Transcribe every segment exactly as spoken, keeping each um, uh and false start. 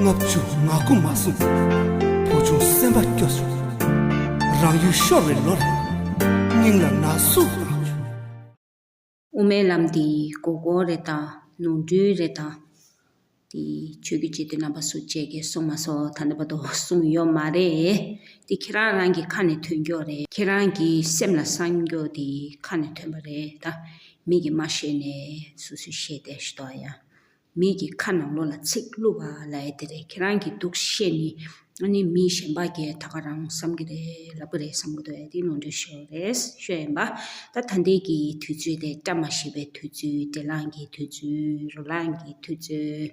ལྔ་བཅུ་ང་དགུ་མ་སོང་། བུ་ཆུང་སེམས་པ་སྐྱོ་བྱུང་། རང་ཡུལ་ཤོར་བའི་ལོར། སྙིང་ལ་ན་ཟུག་བཏང་བྱུང་། དབུ་མའི་ལམ་འདི་མགོ་སྐོར་རེད་དང་ནོར་འཁྲུལ་རེད་དང་། དེ་ཆོས་བརྒྱུད་སྤྱི་འཐུས་རྣམ་པ་སུ་བཅས་ཀྱིས་གསུངས་མ་སོང་། ད་ལྟ་བར་དུ་གསུངས་ཡོད་མ་རེད། དེ་ཁྱེད་རང་རང་གི་ཁ་ནས་ཐོན་རྒྱུ་རེད། ཁྱེད་རང་གི་སེམས་ལ་བསམ་རྒྱུ་དེ་ཁ་ནས་ཐོན་པ་རེད། ད་མི་གིས་མ་ཤེས་ནས་སོ་སོས་ཤེས་བསྡད་ཤི་ཏོ་ཡ། མི་གི་ཁ་ནང་ལོགས་ལ་ཚིག་བླུགས་པ་ལབ་ཡ་དེ་རེད། ཁྱེད་རང་གིས་འདུག་ཤེས་ནི་ཨ་ནི་མི་གཞན་པ་གིས་ད་ག་རང་བསམ་གི་རེད་ལབ་གི་རེད་བསམ་གི་འདུག་ཡ། དེ་ནོར་འཁྲུལ་ཤོར་རེད་ཤོར་ཡིན་པ། ད་ད་ལྟའི་གི་དུས་ཚོད་དེ་བཀྲ་མ་ཤིས་པའི་དུས་ཚོད། བགྲེས་ལམ་གྱི་དུས་ཚོད། རོ་ལངས་ཀྱི་དུས་ཚོད།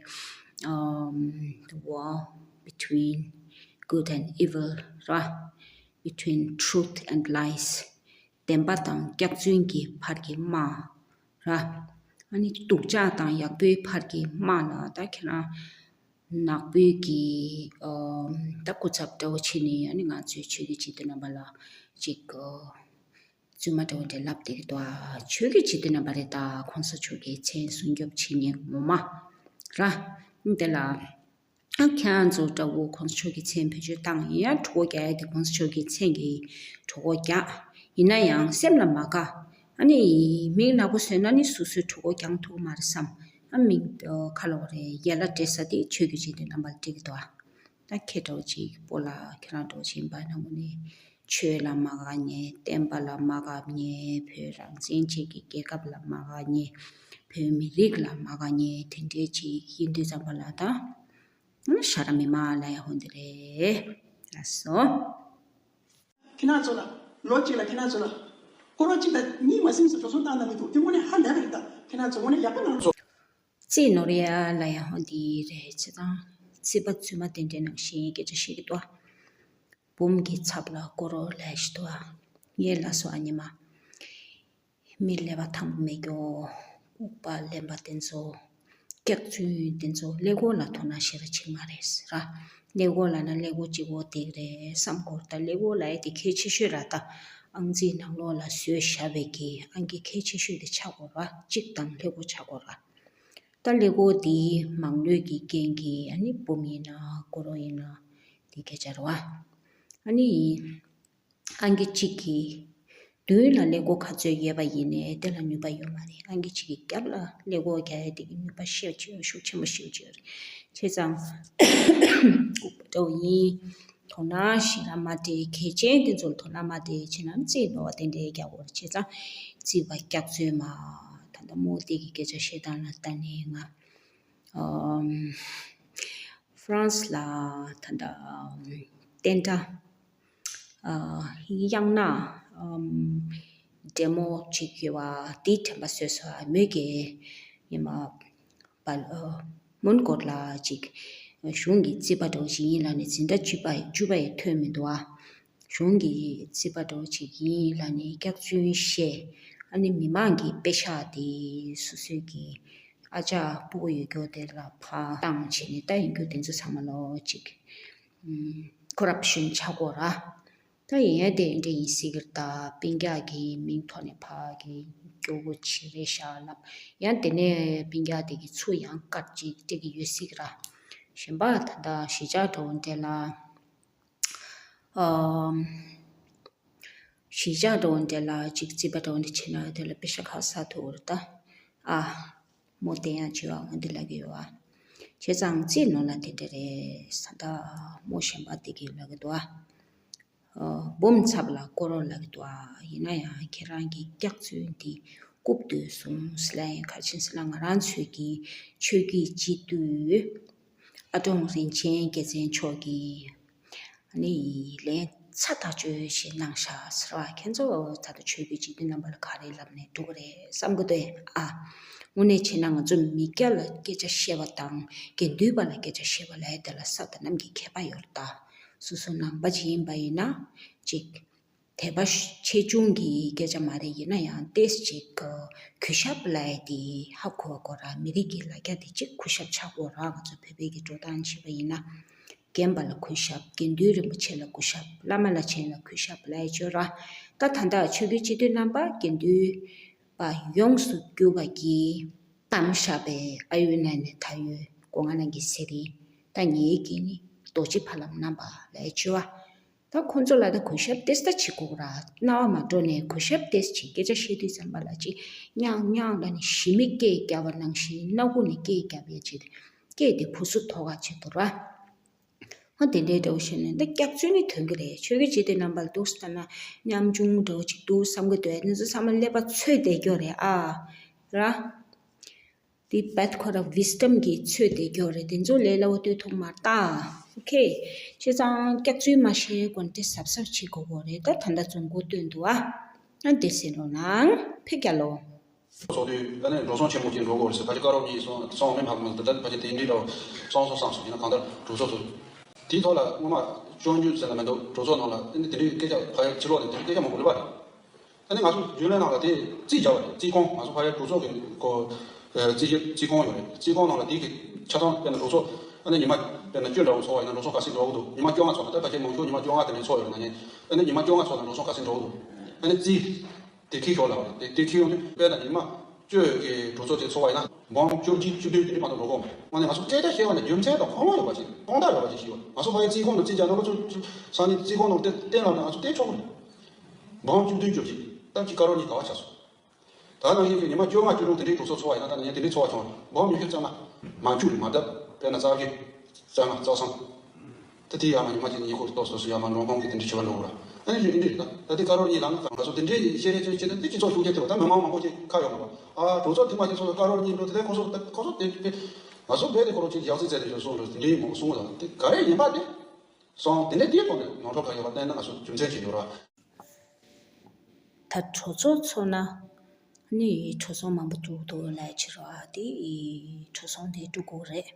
um, the war between good and evil ར། between truth and lies བདེན་པ་དང་སྐྱག་རྫུན་གྱི་བར་གྱི་དམག་ར། ཨ་ནི་སྡུག་ཅག་དང་ཡག་པོའི་བར་གྱི་དམག་ལ་ད་ཁྱེད་རང་ནག་པོའི་གི་ཨ་ད་སྐུ་ཚབ་འདྲ་བོ་བྱས་ནས་ཨ་ནི་ང་ཚོའི་ཆོས་བརྒྱུད་སྤྱི་འཐུས་རྣམ་པ་ལ་ཅིག་ཨ་རྫུན་མ་འདྲ་བོ་འདྲ་ལབ་བསྡད་ཀྱི་འདུག་ཨ་ཆོས་བརྒྱུད་སྤྱི་འཐུས་རྣམ་པ་རེད། ད་གོང་ས་མཆོག་གི་མཚན་སྲུང་སྐྱོབ་བྱེད་མཁན་ངོ་མ་ར། ཨ་ནི་དེ་ལ། ཨ་ཁྱེད་རང་ཚོ་འདྲ་བོ་གོང་ས་མཆོག་གི་མཚན་བེད་སྤྱོད་བཏང་ཡིན་ཡང་གྲོད་ཁོག་རྒྱག་ཡ་དེ་གོང་ས་མཆོག་གི་མཚན་གྱིས་གྲོད་ཁོག་རྒྱག་ཡིན་ན་ཡང་སེམས་ལ་མ་དགའ། ཨ་ནི་མིག་ནག་པོ་བཟོས་ན་ནི་སོ་སོའི་གྲོད་ཁོག་རྒྱག་ཐུབ་མ་རེད་བསམ། ཨ་མིག་ཁ་ལོག་རེ་ཡ་ལ་སྤྲད་ས་དེ་ཆོས་བརྒྱུད་སྤྱི་འཐུས་རྣམ་པར་སྤྲད་ཀྱི་འདུག་ཨ་ད་ཁྱེད་འདྲ་བོ་ཅིག་སྤོ་ལགས་ཁྱེད་རང་འདྲ་བོ་ཅིག་ཡིན་པ་ན་དངོས་གནས་ཆོས་ལ་མ་དགའ་མཁན། བསྟན་པ་ལ་མ་དགའ་མཁན། བོད་རང་བཙན་ཅན་གྱི་རྒྱལ་ཁབ་ལ་མ་དགའ་མཁན། བོད་མི་རིགས་ལ་མ་དགའ་མཁན་དེ་འདྲའི་ཅིག་ཡིན་དུས་ཙམ་པ་ལ་ད། ཤ་ར་མི་མ་ལ་ཡ་ཧོན་དེ་རེད། ལགས་སོ། ཁྱེད་རང་ཚོ་ལ་ལོ་གཅིག་ལ་ཁྱེད་རང་ཚོ་ལ་སྐོར་ར་གཅིག་དང་གཉིས་མ་ཟིན་ཙམ་འགྲོ་སོང་བཏང་ན་མི་འདུག་དེ་དངོས་གནས་ཧ་ལས་པ་རེད། ད་ཁྱེད་རང་ཚོ་དངོས་གནས་ཡག་པོ་གནང་རོགས། རྩིས་ནོར་ཡ་ལ་ཡ་ཧོན་དེ་རེད། བྱས་ཙང་རྩིས་པ་རྫུན་མ་དེ་འདྲའི་ནང་བཞིན་སྐད་ཆ་བཤད་ཀྱི་འདུག་འབུམ་གྱི་ཚབ་ལ་སྐོར་རོ་ལས་ཤི་འདུག་ཡེ་ལ་སོ་ཨ་ཉི་མ། མི་ཀླད་པ་ཐང་པོ་མེད་རྒྱུ། ལྐུགས་པ་གླེན་པ་དེ་ཚོ། སྐྱག་རྫུན་དེ་ཚོ་ཀླད་ཀོར་ལ་དོ་སྣང་བྱེད་ར་ཅིག་མ་རེད་ཟེར་ར། ཀླད་ཀོར་ལབ་ན་ཀླད་ཀོར་གཅིག་པོ་དེ་རེད་བསམ་གོ། ད་ཀླད་ཀོར་ལབ་ཡ་དེ་གལ་ཆེ་ཤོས་ར། ད་ཨང་རྩིས་ནང་ལོགས་ལ་བཟོས་བཞག་པའི་གི་ཨང་ཀི་གལ་ཆེ་ཤོས་དེ་ཆགས་དགོས་ར། གཅིག་དང་ཀླད་ཀོར་ཆགས་དགོས་ར། ད་ཀླད་ཀོར་དེ་མང་ལོས་ཀྱི་རྐྱེན་གྱིས་ཨ་ནི་འབུམ་ཡིན་ན་སྐོར་རོ་ཡིན་ན་དེ་སྐད་ཆ་རེད་བ། ཨ་ནི། ཨང་ཀི་གཅིག་གིས་མདུན་ལ་ཀླད་ཀོར་ག་ཚོད་ཡོད་པ་ཡིན་ནའི་དེ་ལ་ནུས་པ་ཡོད་མ་རེད། ཨང་ཀི་གཅིག་གི་རྒྱབ་ལ་ཀླད་ཀོར་རྒྱག་ཡ་དེ་གི་ནུས་པ་ཤུགས་ཆེ་ཤུགས་ཆེན་པོ་ཤུགས་ཆེ་རེད། བྱས་ཙང་ལྐུགས་པ་འདྲ་བོ་ཡིན། དོ་སྣང་ཞེ་དྲག་མ་སྤྲད། གལ་ཆེན་དེ་ཚོ་ལ་དོ་སྣང་མ་སྤྲད། བྱས་ན་རྩིས་ནོར་བ་དེ་འདྲའི་རྒྱག་དགོས་རེད། བྱས་ཙང་རྩིས་པ་སྐྱག་རྫུན་མ། ད་ལྟ་རྨོ་དེ་གི་སྐད་ཆ་བཤད་སྟངས་ལ་ལྟ་ནས་ང་ཨམ། ཧྥ་རན་སི་ལ་ད་ལྟ་ཨམ་བསྟན་དགྲ། ཨ་དབྱང་ནག་ཨམ་འདྲེ་མོ་གཅིག་ཡོད་པ་དེ་དྲན་པ་གསོས་སོང་། མོས་ཀྱི་ཉི་མ་པ་ཨ་མོན་གྷོ་ལ་ཅིག་གཞུང་གི་རྩིས་པ་འདྲ་བོ་ཞིག་ཡིན་ལབ་ནས་འཛིན་གྲྭ་བཅུ་པ་བཅུ་པ་ཡི་ཐོན་མི་འདུག་ཨ། གཞུང་གི་རྩིས་པ་འདྲ་བོ་ཅིག་ཡིན་ལབ་ནས་སྐྱག་རྫུན་བཤད། ཨ་ནི་མི་མང་གི་པེ་ཤག་དེ་སོ་སོའི་གི་ཨ་ཅག་སྤུ་གུ་ཡོད་རྒྱུ་དེ་ལ་ཕར་བཏང་བྱས་ནས་ད་ཡིན་རྒྱུ་དེ་ཚོ་ཚང་མ་ལོ་ཅིག་ཨམ་ཁོ་རབ་ཤོན་ཆགས་དགོས་ར། ད་ཡིན་ཡ་དེ་འདྲ་ཡིན་སྲིད་ཀྱི་རེད། ད་སྤུན་ཀྱག་གི་མིང་ཐོག་ནས་ཕ་གི་སྐྱོ་བོ་བྱེད་རེད་ཤག་ལབ། ཡང་དེ་ནས་སྤུན་ཀྱག་དེ་གི་ཚུར་ཡང་སྐད་ཅིག་སྤྲད་ཀྱི་ཡོད་སྲིད་ཀྱི་ར། གཞན་པ་ད་ལྟ་གཞིས་ཆགས་འགྲོ་འདྲ་ལ། ཨམ། གཞིས་ཆགས་འགྲོ་འདྲ་ལ་ཅིག་རྩིས་པ་འགྲོ་འདྲ་བྱེད་ན་དེ་ལ་པེ་ཤ་ཁ་ས་ཐུག་རེད་ད། ཨ། མོ་བསྟན་ཡག་བྱེད་པ་འོ་འདི་ལབ་ཀྱི་ཡོད་ཨ། བྱས་ཙང་རྩིས་ནོར་ལ་དེ་འདྲ་རེད་ས། ད་མོ་གཞན་པ་དེ་གིས་ལབ་ཀྱི་འདུག་ཨ། ཨ་འབུམ་ཚབ་ལ་སྐོར་རོ་ལབ་ཀྱི་འདུག་ཨ། ཡིན་ན་ཡང་ཁྱེད་རང་གི་སྐྱག་རྫུན་འདི་རྐུབ་སྟོད་བཟུང་ཟེར་ལ་ཡང་ག་ཕྱིན་ཟེར་ན་ང་རང་ཚོའི་གི་ཆོས་བརྒྱུད་སྤྱི་འཐུས་ཨ་ཀྲོང་རིན་ཆེན་རྒྱལ་མཚན་མཆོག་གིས་ཨ་ནི་ལན་ཚ་ཐག་ཆོད་ཞིག་གནང་ཤག་ཟེར་བ། ཁྱེད་ཚོ་ད་ལྟ་ཆོས་བརྒྱུད་སྤྱི་འཐུས་རྣམ་པ་ལ་ག་རེ་ལབ་ནས་འགྲོ་གི་རེད་བསམ་གི་འདུག་ཨ། དངོས་གནས་བྱས་ན་ང་ཚོ་མི་སྐྱ་ལ་སྐད་ཆ་བཤད་པ་དང་དགེ་འདུན་པ་ལ་སྐད་ཆ་བཤད་པ་ལ་ཡ་དེ་ལ་ས་དང་གནམ་གྱི་ཁྱད་པར་ཡོད་རེད་ད། སོ་སོ་ནང་པ་ཅིག་ཡིན་པ་ཡིན་ན་ཅིག་དད་པ་ཆེ་ཆུང་གི་སྐད་ཆ་མ་རེད། ཡིན་ན་ཡང་ཏོག་ཙམ་ཅིག་གུས་ཞབས་ལབ་ཡ་དེ་ཧ་གོ་བ་དགོས་ར། མི་རིགས་ཀྱི་ལ་རྒྱ་དེ་གཅིག་གུས་ཞབས་ཆགས་དགོས་ར། ང་ཚོ་བོད་པའི་གི་འགྲོ་སྟངས་བྱས་པ་ཡིན་ན། རྒན་པ་ལ་གུས་ཞབས། དགེ་འདུན་རིན་པོ་ཆེ་ལ་གུས་ཞབས། བླ་མ་བླ་ཆེན་ལ་གུས་ཞབས་ལབ་ཡ་ཅིག་ཡོད་ར། ད་ད་ལྟ་ཆོས་བརྒྱུད་སྤྱི་འཐུས་རྣམ་པ་དགེ་འདུན་པ་ཡོངས་སུ་གྱུར་པ་གིས་བདམས་བཞག་པའི་ཨ་ཡོད་ན་ནས་ད་ཡོད་སྒོ་ང་ནང་གི་ཟེར་རེད། ད་ ད་ངའི་གི་ནི་རྡོ་རྗེ་ཕ་ལམ་རྣམ་པ་ལ་ཡ་བྱོས་ཨ། ད་ཁོང་ཚོ་ལ་ད་གུས་ཞབས་ཏོག་ཙམ་བྱེད་དགོས་ར། རྣ་བ་མ་འགྲོ་ནས་གུས་ཞབས་ཏོག་ཙམ་བྱེད། སྐད་ཆ་བཤད་དུས་ཙམ་པ་ལ་ཅིག་ཉག་ཉག་ལ་ནི་ཞི་མི་སྐད་རྒྱབ་པ་ནང་བཞིན་སྣ་ཁུག་ནས་སྐད་རྒྱབ་ཡ་བྱེད། སྐད་དེ་ཕུ་སུ་ཐོག་ག་བྱེད་དགོས་ར། ཨ་དེ་འདྲའི་འདྲ་བོ་བཤད་ནས་ད་སྐྱག་རྫུན་ནི་ཐོན་གི་རེད། ཆོས་ཀྱི་ཇི་དེ་རྣམ་པར་འདུག་ལྟ་ན་ཉམ་ཆུང་འདྲ་བོ་ཅིག་འདུག་བསམ་གི་འདུག་དེ་ཚོ་ཚང་མ་ཀླད་པ་ཚོས་བསྡད་རྒྱུ་རེད་ཨ། ར། དེ་བད་ཁོ་ར་wisdom གི་ཚོས་བསྡད་རྒྱུ་རེད། དེ་ཚོ་ལས་སླ་བོ་ལྟོས་ཐུབ་མ་རེད་ད། ཨོ་ཁེ། བྱས་ཙང་སྐྱག་རྫུན་མ་བཤད་གོང་དེ་གཟབ་གཟབ་བྱེད་དགོས་གོ་རེད། ད་ད་ལྟ་རྫུན་གོ་སྟོན་འདུག་ཨ། ཨ་དེ་ཟེར་རོགས་གནང་། ཕེབས་རྒྱ་ལོ། ཚོགས་དུས་ཨ་ནི་འགྲོ་སོང་ཆེན་པོ་ཅིག་འགྲོ་དགོས་རེད་ཟེར། ཕལ་ཆེར་ཀ་རོ་གཉིས་སོང་སོང་མི་ཕག་མ་ད་ལྟ་ཕལ་ཆེར་དེ་འདྲའི་འདྲ་བོ་སོང་སོང་བསམ་སོང་། ཡིན་ན་གང་ལྟར་གྲོས་ཚོགས་ཚོ་དེའི་ཐོག་ལ་སྔོན་མ་སྐྱོན་བརྗོད་ཟེར་ན་མི་འདུག་གྲོས་ཚོགས་ནང་ལ་ཨ་ནི་དེ་འདྲའི་སྐད་ཆ་ཕ་ཡ་ཕྱི་ལོགས་ནས་དེ་འདྲའི་སྐད་ཆ་མང་པོ་ལབ་པ་རེད། ཨ་ནི་ང་ཚོ་རྒྱུན་ལས་ནང་ལ་དེ་རྩིས་བྱ་བ་རེད། རྩིས་ཁོངས། ང་ཚོ་ཕ་ཡ་གྲོས་ཚོགས་ཀྱི་གོ་རྩིས་རྩིས་ཁོངས་ཡོད་རེད། རྩིས་ཁོངས་ནང་ལ་དེ་གི་ཆ་ཚང་དཔེར་ན་གྲོས་ཚོགས་ཨ་ནི་ཉི་མ་དཔེར་ན་བཅུ་འདྲ་བོ་ཚོགས་པ་ཡིན་ན་འགྲོ་སོང་ག་ཚོད་འགྲོ་གི་འདུག་ཉི་མ་བཅོ་ལྔ་ཚོགས་ན། ད་ཕལ་ཆེར་མང་ཤོས་ཉི་མ་བཅོ་ལྔ་དེ་འདྲའི་ཚོགས་ཡོད་རེད། ད་ནི་ཨ་ནི་ཉི་མ་བཅོ་ལྔ་ཚོགས་ན་འགྲོ་སོང་ག་ཚོད་འགྲོ་གི་འདུག་ཨ་ནི་རྩིས། དེ་འཁྱེར་ཤོག་ལབ་པ་རེད། དེ་དེ་འཁྱེར་ཡོང་དུས་དཔེར་ན་ཉི་མ་བཅུ་གི་གྲོས་ཚོགས་དེ་ཚོགས་པ་ཡིན་ན་འབུམ་བཅུ་གཅིག་བཅུ་བདུན་དེ་འདྲའི་བར་དུ་འགྲོ་གོ་མ་རེད། དངོས་གནས་ང་ཚོ་སྐད་ཆ་བཤད་པ་ནི་རྒྱུ་མཚན་དང་ཁུངས་ལུང་ཡོད་པ་ཅིག་དཔང་རྟགས་ཡོད་པ་ཅིག་ཞིག་ཡོད། ང་ཚོ་ཕ་གིའི་རྩིས་ཁོངས་ནང་རྩིས་རྒྱག་ན་ལོ་ཚོད་ཚོད་སང་ཉིན་རྩིས་ཁོངས་ནང་བལྟས་བལྟས་ལབ་ན་ང་ཚོ་བལྟས་ཆོག་གི་རེད། འབུམ་བཅུ་བདུན་བཅུ་གཅིག་སྟབས་གཅིག་ཀ་རོ་གཉིས་ག་བ་ཆགས་སོང་། ད་ནང་བཞིན་གྱི་ཉི་མ་བཅོ་ལྔ་བཅུ་དྲུག་དེ་འདྲའི་གྲོས་ཚོགས་ཚོགས་པ་ཡིན་ན། ད་ནང་བཞིན་དེ་འདྲའི་ཚོགས་པ་བྱུང་བ་འབུམ་ཉི་ཤུ་རྩ་ལྔ་མ་བཅུ་རེད། མ་བཏབ་དཔེར་ན་རྩ་བཞི་རྩ་ལྔ་རྩ་གསུམ། ད་དེ་ཡར་མར་ཉི་མ་གཅིག་གཉིས་ཁུར་ཏོག་སོ་སོ་ཡར་མར་འགྲོ་ཁོང་གི་དེ་འདྲའི་བྱེད་པ་འགྲོ་དགོས་ར། ཨ་ནི་ཞུ་འདི་རེད། ད་ད་དེ་ཀ་རོར་གཉིས་ལ་ང་ཚོ་དེ་འདྲའི་བཤད་རེས་བྱེད་བྱེད་ན་དེ་སྤྱི་ཚོགས་ཤུགས་རྐྱེན་ཐེབས་པ། ད་མི་མང་མང་པོ་ཅིག་ཁ་ཡོང་གི་རེད་པ། ཨ་གྲོས་ཚོགས་དེ་མ་བྱས་ཚོགས་ཀ་རོར་གཉིས་འགྲོ། དེ་ནས་ཁོ་ཚོ་ཁོ་ཚོ་དེ་དེ་ང་ཚོ་རྦད་དེ་ཁོ་རང་ཅིག་ཡག་རྩིས་རྩེད་དེ་ཡོད་སོང་རེད། དེ་འདྲའི་མང་པོ་གསུང་གི་རེད། དེ་ག་རེ་ཡིན་པ་དེ་སོང་། དེ་ནས་དེའི་ཐོག་ནས་ནོར་འཁྲུལ་ག་ཡོད་པ་བསྟན་ན་ང་ཚོ་རྒྱུ་མཚན་ཅིག་ཡོད་ར། ད་གྲོས་ཚོགས་ཚོགས་ན་ནི་གྲོས་ཚོགས་མང་པོ་འདུག་འདུག་ལས་བྱེད་རོགས་ཨ། དེ་གྲོས་ཚོགས་དེ་འགྲོ་དགོས་རེད།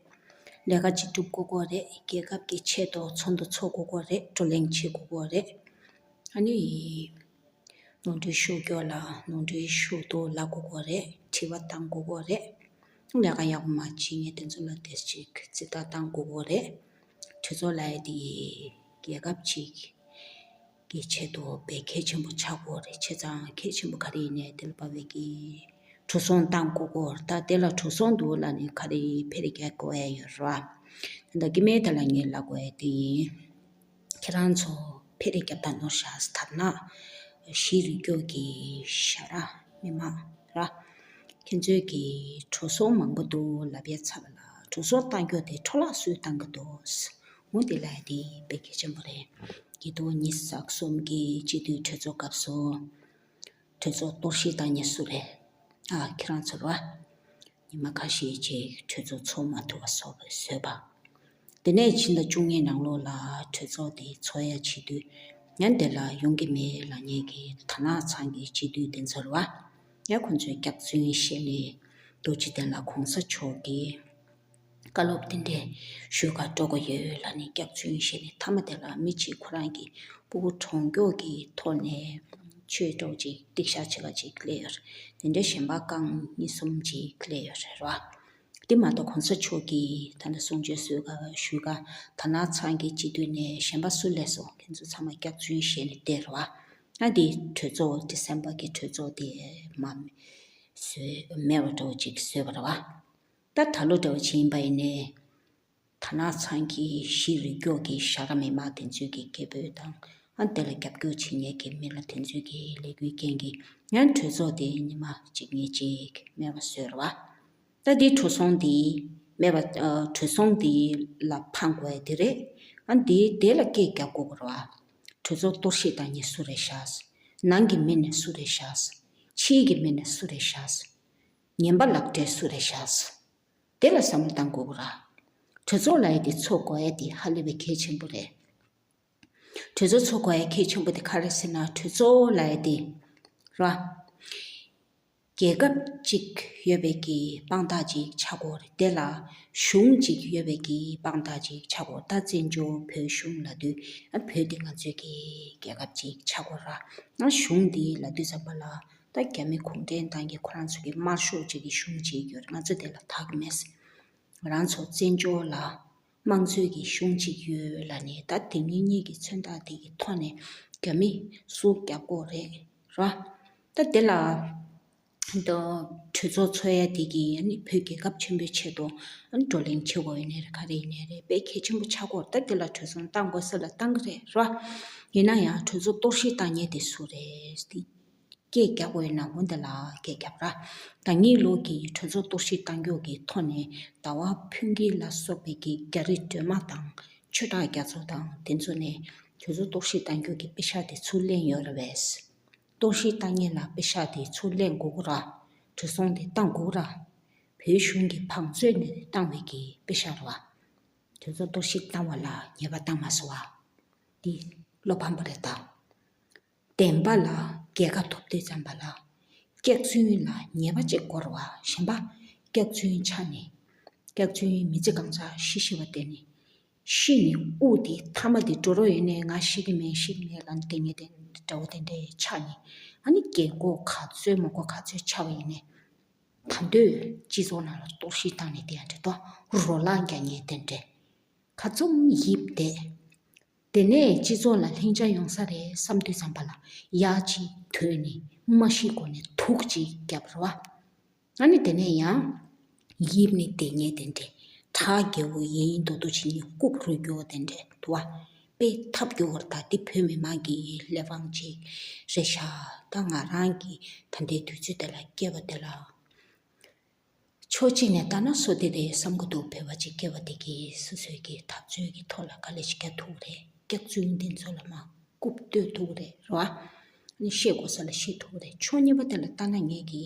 ལས་ཀ་ཅིག་སྒྲུབ་དགོས་དགོས་རེད། རྒྱལ་ཁབ་ཀྱི་ཆེད་དུ་ཚོགས་འདུ་ཚོགས་དགོས་དགོས་རེད། བགྲོ་གླེང་བྱེད་དགོས་དགོས་རེད། ཨ་ནི་ནོར་འཁྲུལ་ཤོར་རྒྱུ་ལ་ནོར་འཁྲུལ་ཤོར་དུ་ལབ་དགོས་དགོས་རེད། དྲི་བ་བཏང་དགོས་དགོས་རེད། ལས་ཀ་ཡག་པོ་མ་བྱེད་མཁན་དེ་ཚོ་ལ་དེ་ཅིག་རྩིས་རྟགས་བཏང་དགོས་དགོས་རེད། གྲོས་ཚོགས་ལབ་ཡ་དེ་རྒྱལ་ཁབ་ཅིག་གི་ཆེད་དུ་དཔེ་གལ་ཆེན་པོ་ཆགས་ཀྱི་ཡོད་རེད། བྱས་ཙང་གལ་ཆེན་པོ་ག་རེ་ཡིན་ནའི་དེ་ལ་དཔག་པའི་གི་གྲོས་ཚོགས་བཏང་དགོས་ཀྱི་ཡོད་རེད། ད་དེ་ལ་གྲོས་ཚོགས་འདུག་ལབ་ནས་ག་རེ་ཕེ་རེ་རྒྱག་དགོས་ཡ་ཡོད་རེད་བ། ད་སྐྱེ་དམན་དེ་ལ་ངས་ལབ་དགོས་ཡ་དེ་ཡིན། ཁྱེད་རང་ཚོ་ཕེ་རེ་རྒྱབ་སྟངས་ནོར་ཤག་དར་ནག་གཞིས་རུ་སྐྱོར་གྱི་ཞྭ་ར་མི་མང་ར། ཁྱེད་ཚོས་ཀྱི་གྲོས་ཚོགས་མང་པོ་འདུག་ལབ་ཡ་ཚ་བ་ལ་གྲོས་ཚོགས་བཏང་རྒྱུ་དེ་འཕྲོ་བརླག་སུས་བཏང་གི་འདུག་འོ་དེ་ལ་དེ་དཔེ་གལ་ཆེན་པོ་རེད། དགེ་ཐོག་ཉི་ཤུ་རྩ་གསུམ་གི་སྤྱི་འཐུས་གྲོས་ཚོགས་སྐབས་སུ་གྲོས་ཚོགས་གཏོར་བཤིག་བཏང་མཁན་སུ་རེད། ཨ་ཁྱེད་རང་ཚོ་རེད་བ། ཉི་མ་ཁ་ཤས་ཅིག་གྲོས་ཚོགས་ཚོགས་མ་ཐུབ་པ་བཟོ་བ་བཟོས་པ། དེ་ནས་ཕྱི་ཟླ་བཅུ་གཉིས་ནང་ལོགས་ལ་གྲོས་ཚོགས་དེ་ཚོགས་ཡ་བྱེད་དུས་ཡང་དེ་ལ་ཡོང་གི་མེད་ལབ་མཁན་གྱི་དར་ནག་ཚང་གི་སྤྱི་འཐུས་དེ་ཚོ་རེད་བ། ཡང་ཁོང་ཚོས་སྐྱག་རྫུན་བཤད་ནས་རྡོ་རྗེ་གདན་ལ་གོང་ས་མཆོག་གིས་བཀའ་སློབ་དེ་འདྲས་ཞུ་ག་འགྲོ་གི་ཡོད་ལབ་ནས་སྐྱག་རྫུན་བཤད་ནས་མཐའ་མ་དེ་ལ་མི་གཅིག་ཁོ་རང་གི་སྤུ་གུ་གྲོངས་རྒྱུ་གི་ཐོག་ནས་ཆོས་གྲོགས་ཅིག་སྡིག་བཤགས་བྱེད་ག་ཅིག་སླེབས་ཡོད་རེད། དེ་འདྲས་གཞན་པ་རྐང་གཉིས་གསུམ་ཅིག་སླེབས་ཡོད་རེད་བ། དེ་མ་གཏོགས་གོང་ས་མཆོག་གིས་ད་ལྟ་གསུང་ཆོས་ཞུ་ག་ཞུ་ག་དར་ནག་ཚང་གི་སྤྱི་འཐུས་ནས་གཞན་པ་སུ་སླེབས་སོང་། ཁྱེད་ཚོ་ཚང་མ་སྐྱག་རྫུན་བཤད་ནས་བསྡད་རེད་བ། ཨ་དེ་གྲོས་ཚོགས་ཌི་སེམ་བར་གྱི་གྲོས་ཚོགས་དེ་མ་བཟོས་མེད་པ་འདྲ་བོ་ཅིག་བཟོས་པ་རེད་བ། ད་ད་ལོ་འདྲ་བོ་ཅིག་ཡིན་པ་ཡིན་ནའི་དར་ནག་ཚང་གི་གཞིས་རུ་སྐྱོར་གྱི་ཞྭ་ར་མི་མང་དེ་ཚོས་ཀྱི་སྐད་འབོད་དང་ཨ་དེ་ལ་རྒྱབ་སྐྱོར་བྱེད་མཁན་གྱི་མི་ལ་དེ་ཚོས་ཀྱི་ལས་འགུལ་རྐྱེན་གྱིས་ཡང་གྲོས་ཚོགས་དེ་ཉི་མ་གཅིག་གཉིས་ཅིག་མེད་པ་བཟོས་རེད་བ། ད་དེ་གྲོས་ཚོགས་འདི་མེད་པ་ཨ་གྲོས་ཚོགས་འདི་ལ་ཕངས་དགོས་ཡ་དེ་རེད། ཨ་འདི་དེ་ལ་སྐད་རྒྱག་དགོས་ཀྱི་རེད་བ། གྲོས་ཚོགས་གཏོར་བཤིག་བཏང་མཁན་སུ་རེད་ཤག་ནང་གི་མི་ནི་སུ་རེད་ཤག་ཕྱིའི་གི་མི་ནི་སུ་རེད་ཤག་ངན་པ་ལག་སྦྲེལ་སུ་རེད་ཤག་དེ་ལ་བསམ་བློ་བཏང་དགོས་ཀྱི་རེད། གྲོས་ཚོགས་ལབ་ཡ་དེ་ཚོགས་དགོས་ཡ་དེ་ཧ་ལས་པའི་གལ་ཆེན་པོ་རེད། གྲོས་ཚོགས་ཚོགས་དགོས་ཡ་གལ་ཆེན་པོ་དེ་ག་རེ་ཟེར་ན་གྲོས་ཚོགས་ལབ་ཡ་དེ་ར། རྒྱལ་ཁབ་ཅིག་ཡོད་པའི་གི་དཔང་རྟགས་ཅིག་ཆགས་ཀྱི་ཡོད་རེད། དེ་ལ་གཞུང་ཅིག་ཡོད་པའི་གི་དཔང་རྟགས་ཅིག་ཆགས་ཀྱི་ཡོད་རེད། ད་བཙན་བྱོལ་བོད་གཞུང་ལབ་དུས་ཨ་བོད་དེ་ང་ཚོའི་གི་རྒྱལ་ཁབ་ཅིག་ཆགས་ཀྱི་ཡོད་རེད། ཨ་གཞུང་འདི་ལབ་དུས་ཙམ་པ་ལ་ད་རྒྱ་མི་གུང་ཁྲན་ཏང་གི་ཁོ་རང་ཚོ་གི་དམར་ཤོག་ཅིག་གི་གཞུང་ཅིག་ཡོད་རེད། ང་ཚོ་དེ་ལ་དག་མེད། ང་རང་ཚོ་བཙན་བྱོལ་ལ་དམངས་གཙོའི་གི་གཞུང་ཅིག་ཡོད་ལབ་ནས་ད་དེ་གཉིས་གཉིས་ཀྱི་མཚོན་རྟགས་དེ་གི་ཐོག་ནས་རྒྱ་མི་སུ་རྒྱབ་ཀྱི་ཡོད་རེད་ར། ད་དེ་ལ་ ད་གྲོས་ཚོགས་ཚོགས་ཡ་དེ་གིས་ཨ་ནི་བོད་རྒྱལ་ཁབ་ཆེན་པོའི་ཆེད་དུ་ཨ་ནི་བགྲོ་གླེང་བྱེད་དགོས་ཡིན་ནའི་རེད། ག་རེ་ཡིན་ནའི་རེད། དཔེ་གལ་ཆེན་པོ་ཆགས་ཀྱི་ཡོད་རེད། ད་དེ་ལ་གྲོས་ཚོགས་བཏང་དགོས་ས་ལ་བཏང་གི་རེད་ར། ཡིན་ན་ཡང་གྲོས་ཚོགས་གཏོར་བཤིག་བཏང་མཁན་དེ་སུ་རེད། དེ་སྐད་རྒྱག་དགོས་ཡིན་ན་འོ་འདི་ལ་སྐད་རྒྱབ་ར། ད་ངེད་ལོག་གིས་གྲོས་ཚོགས་གཏོར་བཤིག་བཏང་རྒྱུ་གི་ཐོག་ནས་ཟླ་བ་ཕུན་སྐྱིད་ལ་སོགས་པའི་གི་རྒྱ་རི་སྒྲོལ་མ་དང་ཆོས་གྲགས་རྒྱ་མཚོ་དང་དེ་ཚོ་ནས་གྲོས་ཚོགས་གཏོར་བཤིག་བཏང་རྒྱུ་གི་པེ་ཤག་དེ་ཚུར་ལེན་ཡོད་རེད་པས། གཏོར་བཤིག་བཏང་མཁན་ལ་པེ་ཤག་དེ་ཚུར་ལེན་དགོས་ཀྱི་ར། གྲོས་ཚོགས་དེ་བཏང་དགོས་ཀྱི་ར། བོད་གཞུང་གི་བང་མཛོད་ནས་བཏང་བའི་གི་པེ་ཤག་རེད་བ། གྲོས་ཚོགས་གཏོར་བཤིག་བཏང་བ་ལ་ཉེས་པ་བཏང་མ་སོང་བ། འདི་བློ་ཕམ་པ་རེད་ད། བདེན་པ་ལ་རྒྱལ་ཁ་ཐོབ་དུས་ཙམ་པ་ལ་སྐྱག་རྫུན་ལ་ཉེས་པ་གཅིག་དགོས་རེད་བ། གཞན་པ་སྐྱག་རྫུན་ཆགས་ནས་སྐྱག་རྫུན་མི་ཚེ་གང་ཟག་ཤི་ཤི་བ་དེ་ནི་ཤི་ནས་དབུགས་དེ་ཐ་མ་དེ་འགྲོ་རོགས་ཡོད་ནས་ང་ཤི་གི་མེད་ཤི་གི་མེད་ལབ་དེ་ངས་དེ་འདྲ་བོ་དེ་འདྲས་ཆགས་ནས་ཨ་ནི་རྒན་གོག་ག་ཚོད་མོ་གོ་ག་ཚོད་ཆགས་པ་ཡིན་ནས། ད་འདོད་སྤྱི་ཚོགས་ནང་ལ་གཏོར་བཤིག་བཏང་ནས་དེ་ཡང་འདྲ་དོ་རོ་ལངས་རྒྱག་ངེས་དེ་འདྲས་ཁ་བཙུམ་ཡིབ་བསྡད། དེ་ནས་སྤྱི་ཚོགས་ལ་ལྷིང་འཇགས་ཡོང་ས་རེད་བསམ་དུས་ཙམ་པ་ལ་ཡ་གཅིག་ཐོན་ནས་མ་ཤི་གོ་ནས་དུག་ཅིག་བརྒྱབ་རེད་བ། ཨ་ནི་དེ་ནས་ཡང་ཡིབ་ནས་བསྡད་ངེས་དེ་འདྲས་ཁྲག་རྒྱལ་པོ་ཡིན་མདོག་མདོག་བྱེད་ནས་རྐུབ་རུལ་རྒྱུ་དེ་འདྲས་འདུག་བ། དཔེ་ཐབས་སྐྱོ་བོར་ད་འདི་བོད་མི་མང་གི་ལས་དབང་ཅིག་རེད་ཤག་ད་ང་རང་གི་ད་ལྟའི་དུས་ཚོད་དེ་ལ་སྐྱེ་བ་དེ་ལ། ཕྱོགས་གཅིག་ནས་ལྟ་ན་བཟོ་དེ་རེད་བསམ་གི་འདུག་བོད་པ་ཅིག་སྐྱེ་བ་དེ་གིས་སོ་སོའི་གི་འཐབ་རྩོད་ཀྱི་ཐོག་ལ་དཀའ་ལས་ཤིག་རྒྱག་ཐུབ་རེད། སྐྱག་རྫུན་འདི་ཚོ་ལ་མར་རྐུབ་བཏོད་ཐུབ་རེད་རེད་བ། ཨ་ནི་བཤད་དགོས་ས་ལ་བཤད་ཐུབ་རེད། ཕྱོགས་གཉིས་པ་དེ་ལ་ལྟ་ན་ངེད་ཀྱི་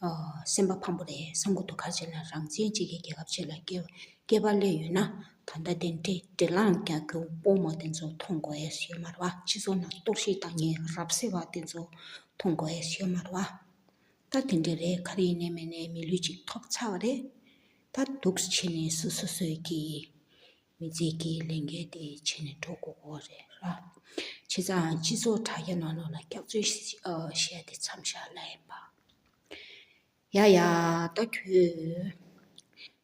ཨ་སེམས་པ་ཕམ་པོ་རེད་བསམ་གི་འདུག་ག་རེ་བྱས་ན་རང་བཙན་གཅིག་གི་རྒྱལ་ཁབ་ཅིག་ལ་སྐྱེ་བ་སྐྱེས་པ་སླེབས་ཡོད་ན་ད་ལྟ་དེ་འདྲའི་འདྲེ་ལངས་རྒྱག་རྒྱུ་དཔོན་མོ་དེ་ཚོ་མཐོང་དགོས་ཡས་ཡོད་མ་རེད་བ། སྤྱི་ཚོགས་ནང་གཏོར་བཤིག་བཏང་མཁན་རབ་གསལ་བ་དེ་ཚོ་མཐོང་དགོས་ཡས་ཡོད་མ་རེད་བ། ད་དེ་འདྲ་རེད། ག་རེ་ཡིན་ནའི་མིན་ནའི་མི་ལུས་ཅིག་ཐོབ་ཚར་བ་རེད། ད་འདུག་སེ་བྱས་ནས་སོ་སོ་སོའི་གི་མི་ཚེ་གི་ལས་འགན་དེ་བྱས་ནས་འགྲོ་དགོས་ཀྱི་རེད་ར། བྱས་ཙང་སྤྱི་ཚོགས་དྲ་རྒྱ་ནང་ལོགས་ལ་སྐྱག་རྫུན་བཤད་ཡ་དེ་མཚམས་བཞག་ལབ་ཡིན་པ། ཡ་ཡ། ད་ཁྱོད་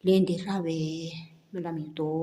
ལན་འདི་རག་པས་སྨོན་ལམ་ཡོད་དོ།